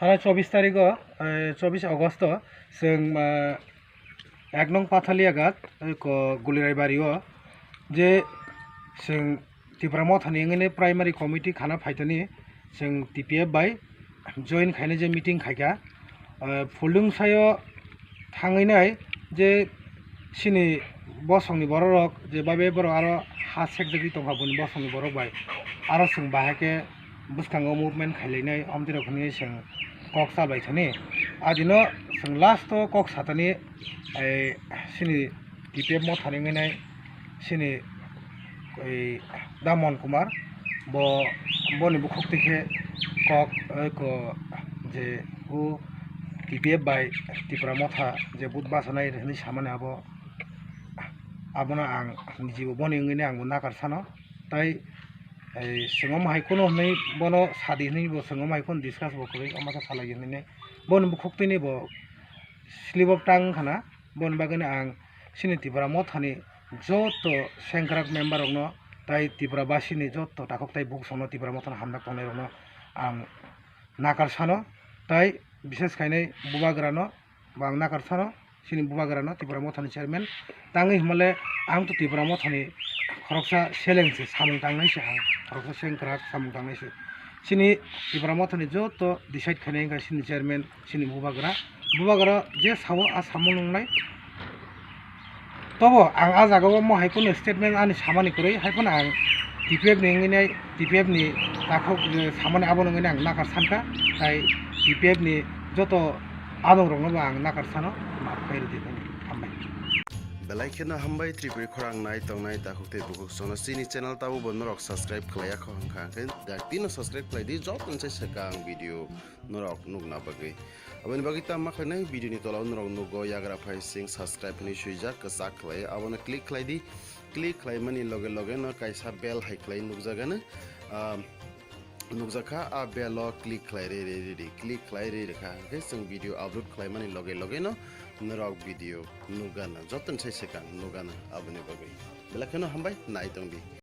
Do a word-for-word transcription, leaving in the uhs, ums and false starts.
Thana chobbish tarigo, eh, chobbish Augusto, chwng, eh, ek nong Pathaliagat, eh, ko Gulirai bario, je chwng Tipra Mothani wngwi primary committee khana phaitani, chwng T P F bai join khaina je meeting khaikha, eh, Phuldungsao thangwi nai je chini bosongni bororok je babe borok aro ha sekjagwi tongkha boni bosongni borok bai, aro chwng bahai khe bwskango movement khailainai, omtwi rok hinwi chwng kok chalbai thani. Adino chwng last o kok satani, eh, chini T P F Mothani wngwi nai chini, ei, Damon Kumar, bo, boni bukhuk twi khe kok, eh, ko, je, o T P F bai Tipra Motha je vote bachanai hinwi samani abo, abono ang nijibo boni wngwi nai angbo nakar sano. Tai, ei, chwng omo hai kheno hinwi bono sadi hinwi bo chwng omo hai kheno discuss bo kwrwi, omo khe salai hinwi nai. Boni bukhuk twi ni bo slip of tongue wngkha na, boni bagwi no ang chini Tipra Mothani joto sengkrak member rokno tai Tipra basini joto takhuk tai bukhuk songno Tipra Mothano hamjak tongnai rokno ang nakar sano, tai bishes khainai bubagrano bo ang nakar sano, chini bubagrano Tipra Mothani chairman tangwi hwnmale ang to Tipra Mothani khoroksa seleng se, samung tangnai se, ang khoroksa sengkrak samung tangnai se. Chini Tipra Mothani joto decide khainai wngkha chini chairman, chini bubagra. Bubagra je sao a samung nungnai. Tobo ang a jagao mo hai kheno statement ani samani kwrwi, hai phano ang T P F ni wngwi nai, T P F ni takhuk je samani abono wngwi nai ang nakar sankha, tai T P F ni joto adong rokno bo ang nakar sano, maaf khairwdi, hambai. Belai kheno hambai Tripuri khorang nai tongnai takhuk tei bukhuk songno chini channel tabo bo norok subscribe khlaiya kho hwnkha, hwnkhe dakti no subscribe khlai di, joto ni sai swkang video norok nukna bagwi. Aboni bagwi tamo ma khlainai, video ni tola o norok nugo yagra phai sing subscribe hinwi swijak kwchak khlai, abono click khlai di. Click khlaimani loge loge no kaisa bell hai khlai nukjagano, ah, nukjakha, a bell o click khlai rwi rwi rwi di, click khlai rwi rwkha, hwnkhe chwng video upload khlaimani loge loge no norok video nukgana, joto ni sai swkang nukgana. Aboni bagwi belai kheno hambai, nai tong di.